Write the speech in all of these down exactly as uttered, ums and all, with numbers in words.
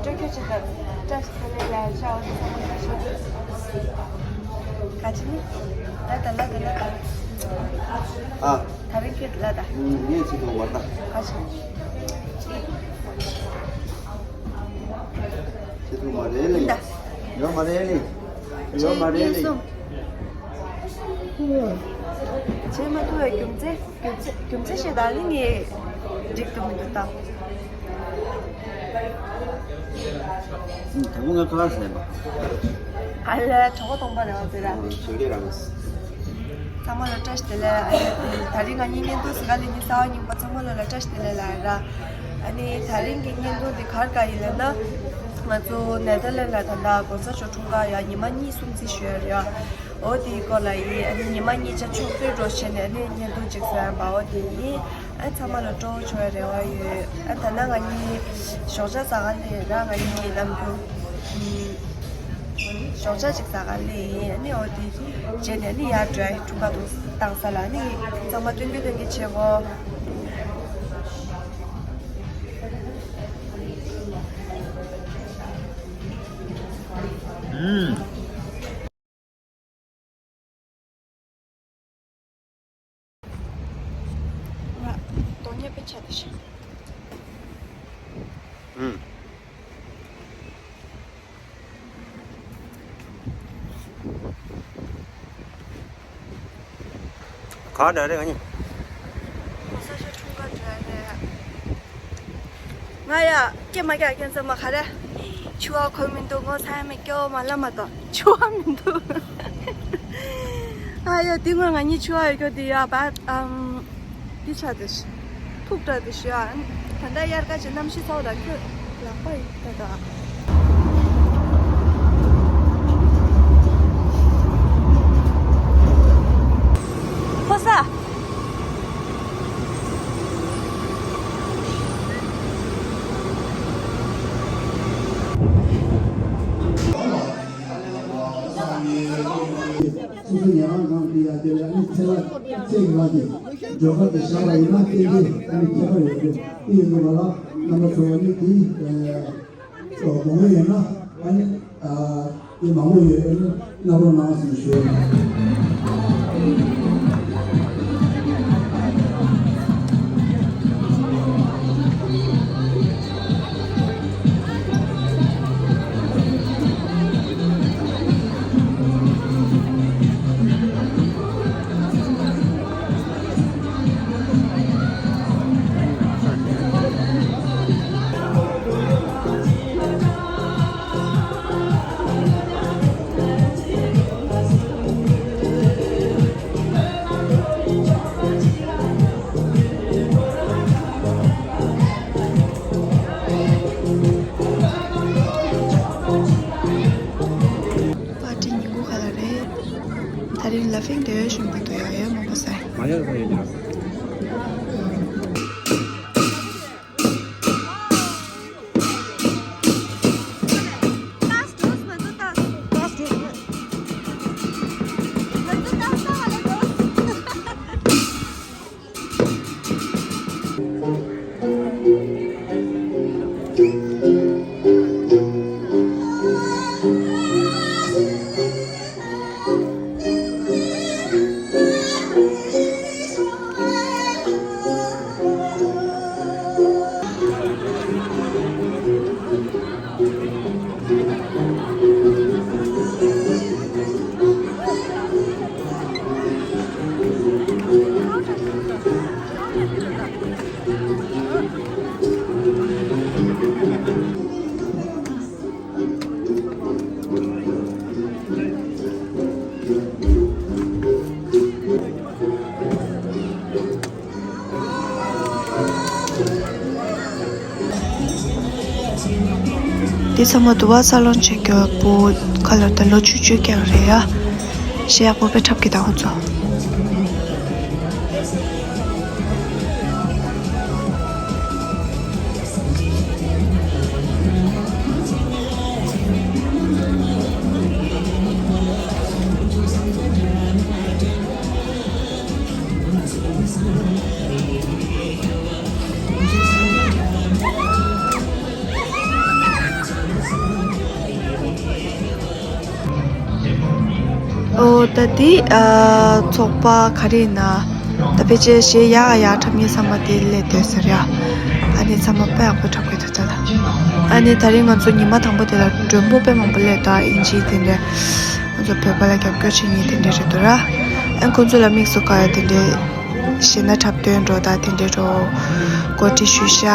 སྤྲོ་སྐྱོད་བྱེད་སྐབས་བཀྲ་ཤིས་བདེ་ལེགས་ལ་ཤ་བ་དང་ཚང་མ་བཀྲ་ཤིས་བདེ་ལེགས། ག་ཅི་ནི། ལ་དང་ལ་དང་ལ་དང་། ཨ། ད་རིང་ཁྱོད་ལ་དང་། ངས་བྱེད་ཐུབ་མ་ད། ག་ཅི། བྱེད་ཐུབ་མ་རེད་ལེ། ཡོད་མ་རེད་ལེ། ཡོད་མ་རེད་ལེ། བྱེད་མ་ཐུབ་པའི་རྒྱུ་མཚན། རྒྱུ་མཚན་རྒྱུ་མཚན་ཞིག་ད་ནི་ངས་འགྲིག་ཏུ་མི་འདུག་ད། ད་བུ་ང་ཁ་ལག་ཟས་པ། ཨ་ལས་གྲོགས་པོ་སྟོང་པ་རེད་བ་ཟེར་ར། ཞོགས་ཀས་ར་མ་ཟ། ཚང་མ་ལ་བཀྲ་ཤིས་བདེ་ལེགས། ཨ་ནི་ད་རིང་ང་གཉིས་བརྙན་ཐུང་གཟིགས་ག་ལེ་ནི་གསར་པ་རྙིང་པ་ཚང་མ་ལ་ལ་བཀྲ་ཤིས་བདེ་ལེགས་ལ་ར། ཨ་ནི་ད་རིང་གི་བརྙན་ཐུང་འདི་གར་ག་ཡིན་ལབ་ན། ང་ཚོ་ནེ་དར་ལེན་ལ་ད་ལྟ་གོང་ས་མཆོག་འཁྲུངས་སྐར་ཡ་ཉི་མ་གཉིས་གསུམ་ཙམ་ཞུ་ཡ་རེད་ཡ། འོ་དེའི་སྐོར་ལ་ཡིན། ཨ་ནི་ཉི་མ་གཉིས་ཆ་ཕྱོགས་བསྡུས་འགྲོ་བྱས་ནས་ཨ་ནི་བརྙན་ཐུང་ཅིག་བཟོ་ཡ་མ་འོ་དེ་ཡིན། ཨ་ཚང་མ་ལ་སྤྲོ་བོ་བྱུང་བའི་རེ་བ་ཡོད། ཨ་ད་ནང་ང་གཉིས་ཞོགས་ཇ་ཟ་ག་སླེབས་ར། ང་གཉིས་ནམ་རྒྱུན་ཞོགས་ཇ་ཅིག་ཟ་ག་སླེབས་ཡིན། ཨ་ནི་འོ་དེ་རྗེས་ནས་ཨ་ནི་ཡར་འགྲོ་ཡ་འཁྲུངས་སྐར་དུ་བཏང་ས་ལ་ཨ་ནི་ཚང་མ་སྟོན་རྒྱུ་སྟོན་གྱི་བྱེད་གོ། ཨུམ། ང་དོན་གཉེར་དཔེ་ཆ་དེ་ཤེས། ཨུམ། ག་འདྲ་རེད་ཨ་ནི། གོང་ས་མཆོག་འཁྲུངས་སྐར་འདྲ་རེད། ང་ཡ་སྐྱེ་མ་སྐྱེ་ཁྱེད་ཚང་མ་ག་རེ། ཕྱུ་པ་གོན་མི་འདུག་ངོ་ཚ་ཡ་མེད། སྐྱེ་བ་མ་ལ་མ་གཏོགས་ཕྱུ་པ་མི་འདུག་ཨ་ཡ་དེ་སྔོན་ང་གཉིས་ཕྱུ་པ་ཡོད་རྒྱུ་དེ་ཡ་བ་ཨམ། དེ་ཆ་དེ་ཤི། ཐུག་འདྲ་དེ་ཤི་ཨ། ད་ལྟ་དབྱར་ཁ་ཅིག་གནམ་གཤིས་ཚ་བ་དང་ཁྱོད་ལག་པ་ཡིན་ད་ད། ཕོ་ས། སོ་སོ་ཉལ་ཁང་ནང་དེ་ཡ་དེ་ལ་ཨ་ནི་ཚེ་ལ་ཚེ་གི་ལ་དེ་འགྲོ་ཁ་དེ་བཞག་པ་ཡིན་ན་ཏན་ཏན་ཨ་ནི་ཁྱད་པར་ཡོད་རེད། དེ་ཡིན་དུས་ང་ལ་རྣམ་པ་ཚོ་ཡ་ནི་དེ་ཨ་དགོངས་པ་ཡོད་ན་ཨ་ནི་ཨ་དེ་མང་པོ་ཡོད། ཨ་ནི་རྣམ་པ་ནང་སུ་ཞུ། པར་ཊི་ཉིན་གུང་ག་ལ་རེད། ད་རིང་ལ་ཕིང་དེ་བས་ཞིམ་པོ་འདུག་ཡ་ཡོད་མང་པོ་ཟ། མ་ཡོད་པ་ཡོད་ཀྱི་རེད། འདི་ཚང་མ་དུ་བ་ས་ལོན་བྱེད་རྒྱུ་པོ་ཁ་ལོ་ད་ལོ་བཅུ་བཅུ་རྐྱང་རེད་ཡ། ཞེ་ཡག་པོ་དཔེ་འཁྲབ་ཀྱི་དང་ཁོ་ཚོ། ད་འདི་ཨ་ཚོགས་པ་ག་རེ་ཡིན་ན། ད་ཕལ་ཆེར་གཞས་ཡག་ཡག་འཁྲབ་མཁན་ཚང་མ་དེ་སླེབས་བསྡད་ཟེར་ཡ། ཨ་ནི་ཚང་མ་དཔེ་ཡག་པོ་འཁྲབ་གི་འདུག་ད་ལ། ཨ་ནི་ད་རིང་ང་ཚོ་ཉི་མ་དང་པོ་དེ་ལ་མགྲོན་པོ་དཔེ་མང་པོ་སླེབས་འདུག་ཨིན་ཇི་དེ་འདྲས། ང་ཚོ་བོད་པ་ལ་རྒྱབ་སྐྱོར་བྱེད་མཁན་དེ་འདྲས་རེད་འདུག་ར། ཨ་ཁོང་ཚོ་ལ་དམིགས་སུ་བཀར་ཡ་དེ་འདྲས་གཞས་སྣ་འཁྲབ་སྟོན་འགྲོ་དང་དེ་འདྲས་འགྲོ་གོ་སྒྲིག་ཞུས་ཤག་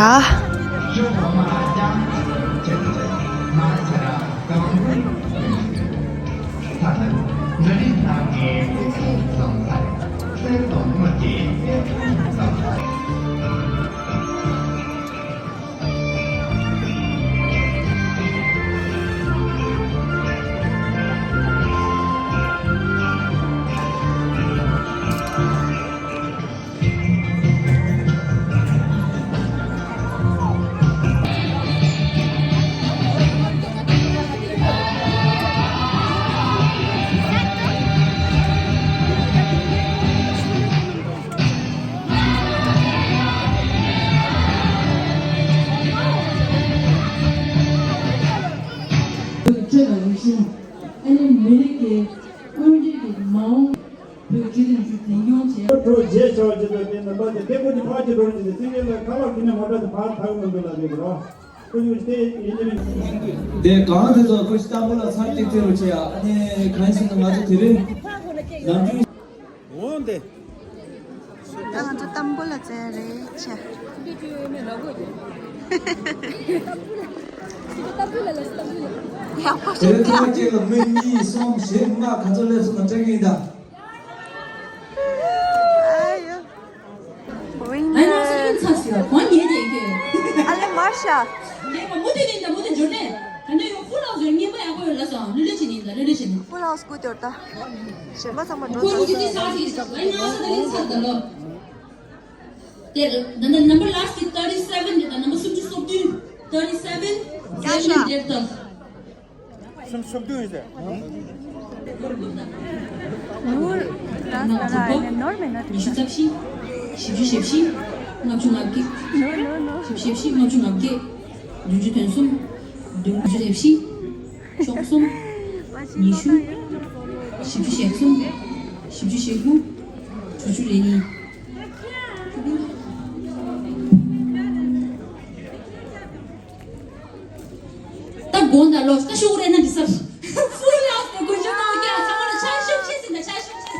ཁྲོད་ལ་རིག་གཞུང་། ཨ་ནི་མི་རིགས་ཀྱི་དབུ་འབྱེད་ཀྱི་མ་འོངས་བོད་ཀྱི་རིག་གཞུང་འཛིན་སྐྱོང་བྱེད། ཁྲོད་རྗེས་ཆགས་ཀྱི་དོན་དེ་རྣམ་པ་དེ་སྐད་འབོད་ཀྱི་ཕར་གྱི་དོན་དེ་སེང་གེ་ལ་ཁ་ལག་གི་ནས་མ་འདྲ་དེ་ཕར་ཐག་མི་འདུག་ལ་ཟེར་གི་རོ། ཁོ་ཡུལ་དེ་ཡིན་གྱི་རེད། དེ་གང་དེ་ཚོ་ཁོ་ཞིག་བཏང་པོ་ལ་ཚར་གཅིག་བརྩི་རོགས་བྱེད་ཡ། ཨ་ནི་གང་ཡིན་ཟེར་ན་ང་ཚོ་དེ་རིང་ནམ་རྒྱུན། འོང་དེ། ད་ང་ཚོ་ཏམ་བུ་ལ་བཙལ་རེད་ཆེ། ཡག་པོ་དེ་རིང་ཐོག་གཅིག་ལ་མི་གཉིས་གསུམ་བཞི་ལྔ་ག་ཚོད་སླེབས་སོང་ན་སྤྲད་ཀྱི་ཡིན་ད། ཨ་ཡོ། ཝིན་ནར། ཨ་ལེ་མར་ཤ། ངས་མ་མུ་མཐུད་ནས་ད་མུ་མཐུད་འབྱོར་ནས་ད་ནས་ཡོང་ཧྥུ་ལའོ་ཟེར་ངན་པ་ཡག་པོ་ཡོད་ལ་སོང་ལི་ལི་བྱེད་ནི་ད་ལི་ལི་བྱེད་ནི། ཧྥུ་ལའོ་སྐུ་དེར་ད། གཞན་པ་ཚང་མ་འགྲོ་ཁོ་ཚོ་ཚར་ཅི་ཏི་སོང་། ས་ཅི་ས་ལ་ཡིན་ན་ས་ད་ལི་ས་ད་ལོ། དེ་ད་ནི་number last གི་thirty seven དེ་ད་number སུམ་ཅུ་སོ་བདུན། Thirty seven seven ཡ་ཤ། Date of birth། སུམ་ཅུ་སོ་བདུན་ཡིན་ཟེར། ནོར་ར་ས་ར་ནོར་མེད་ན། ཉི་ཤུ་རྩ་བཞི། བཞི་བཅུ་ཞེ་བཞི། ལྔ་བཅུ་ང་བརྒྱད། ནོར་ནོར་ནོར། བཞི་བཅུ་ཞེ་བཞི། ལྔ་བཅུ་ང་བརྒྱད། བདུན་ཅུ་དོན་གསུམ། བདུན་ཅུ་ཞེ་བཞི། བཅུ་གསུམ། ཉི་ཤུ། བཞི་བཅུ་ཞེ་གསུམ། བཞི་བཅུ་ཞེ་དགུ། དྲུག་ཅུ་རེ་གཉིས། ད་དགོངས་དག་ལོ་ད་ཤོག་རེ་ན་འདི་ས། ཧྥུ་ལའོ་སི་དེ་དགུན་ཆུ་ནང་རྒྱ་ཚང་མ་ལ་ཕྱག་ཤུགས་ཆེ་ཟིན་ད་ཕྱག་ཤུགས་ཆེ།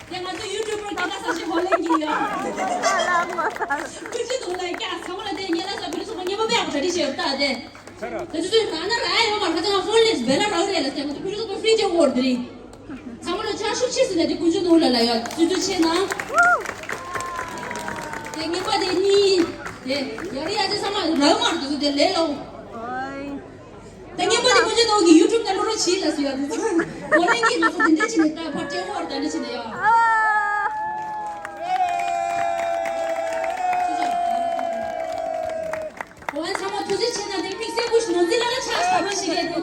དེ་ང་ཚོ་ཡུ་ཊུབ་པར་སྐད་ཆ་ས་ཤེས་ཧོ་ལེན་གྱི་ཡོད། དགུན་ཆུ་ནང་ལ་རྒྱ་ཚང་མ་ལ་དེ་ཉེ་ལ་ས་བུ་རི་སོགས་པ་ཉེ་མ་བས་གྲ་སྒྲིག་བྱས་ཡོད་ད་དེ། ད་ཆུ་ཚོད་རང་ན་ར་ཡོད་མ་ཁ་ཚང་ཧྥོན་ལས་སྦེ་ལ་རག་རེད་ལ་ཟེར་ང་ཚོ་བུ་རི་སོགས་པ་ཧྥི་ཇེ་ཝོར་དེ་རིང་། ཚང་མ་ལ་ཕྱག་ཤུགས་ཆེ་ཟེར་ནས་དེ་དཀོན་མཆོག་ནོར་ལ་ལ་ཡ་བརྩི་དུས་ཆེ་ན། དེ་ངན་པ་དེ་གཉིས། དེ་ཡ་རི་ཡ་ཆེ་ཚང་མ་རག་མར་དུ་དེ་ལས་ལོ། དེ་ངན་པ་དེ་དཀོན་མཆོག་ནོར་གི་ཡུ་ཊུབ་ནས་ལོ་རོ་བྱིས་ལ་ཟེར་ཡ་དེ་ཚང་། འོ་ལེན་གྱི་ང་ཚོ་དེ་འདྲས་བྱས་ནས་ད་ཕར་ཏྲེ་ཧོར་དེ་འདྲས་བྱས་ནས་ཡ། འོ་ཚང་མ་ཐུགས་རྗེ་ཆེ་ན་དེ་དམིགས་བསལ་བུ་ཞིག་ནོར་འཛིན་ལ་ལ་ཕྱག་ཞབས་པ་ཞིག་ཡ་དེ།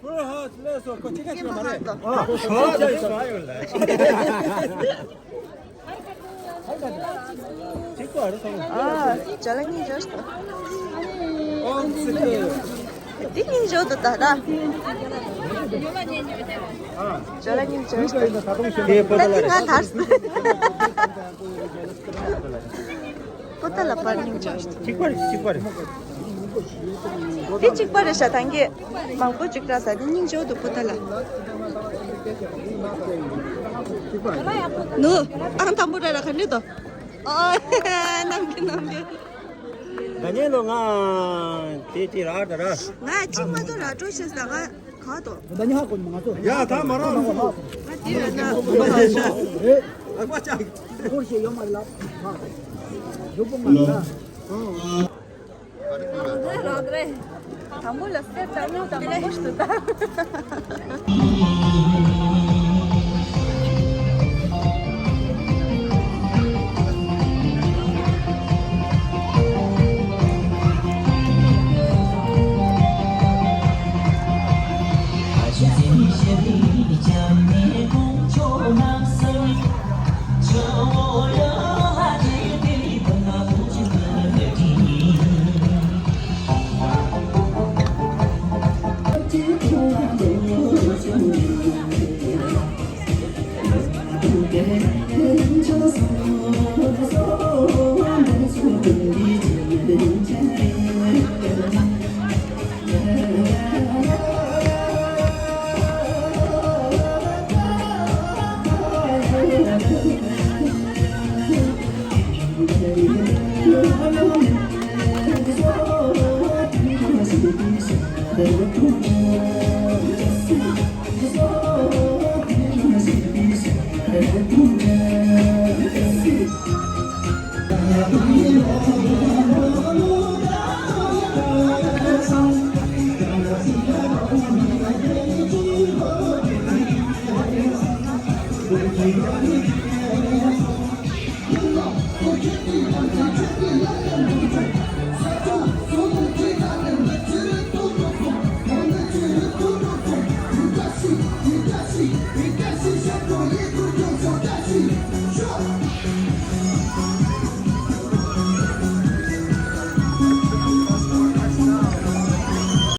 Full House ལས་སོ་ཁོ་ཅི་ག་ཅི་མ་རེད། ཨ་ཧོ་ཧོ་ཅི་ཡོད་ལ། ཅི་ག་རེད་སོང་། ཨ་ཅ་ལག་གཉིས་འབྱོར་སོང་། ཨོ་ཙི་ཀི། འདི་གཉིས་འབྱོར་འདུག་ད་ད། ཅ་ལག་གཉིས་འབྱོར་སོང་། དེ་པོ་ད་ལ་ད་འདི་ང་ཐར་སོང་། པོ་ཏ་ལ་པར་སྙིང་རྗེ། གཅིག་པ་རེད། གཅིག་པ་རེད། དེ་གཅིག་པ་རེད་ཤག་ད་གིན་མང་པོ་ཅིག་བཀྲ་ས་དེ་སྙིང་རྗེ་འདུག་པོ་ཏ་ལ། ནུ། ཨང་དང་པོ་ར་ར་ག་འདྲ་འདུག་ཨོ། ནམ་རྒྱུན་ནམ་རྒྱུན། ད་ཉེ་ལོ་ང་དེ་དེ་ར་ད་ར། ང་གཅིག་མ་གཏོགས་ར་སྤྲོ་ཤེས་ད་ང་ག་དོ། ད་ཉེ་ཧ་གོ་མ་ང་ཚོ། ཡ་ད་མ་ར་མ་ཧ། ང་དེ་ར་ན། ཨ་ཀ་ཅག་སྐོར་ཞིག་ཡོད་མ་རེད་ལ། ལུག་པོ་མ་རེད་ལ། དང་པོ་ལ་སེར་དང་སྨྱུག་དང་མང་པོ་ཞིག་འདུག་ད།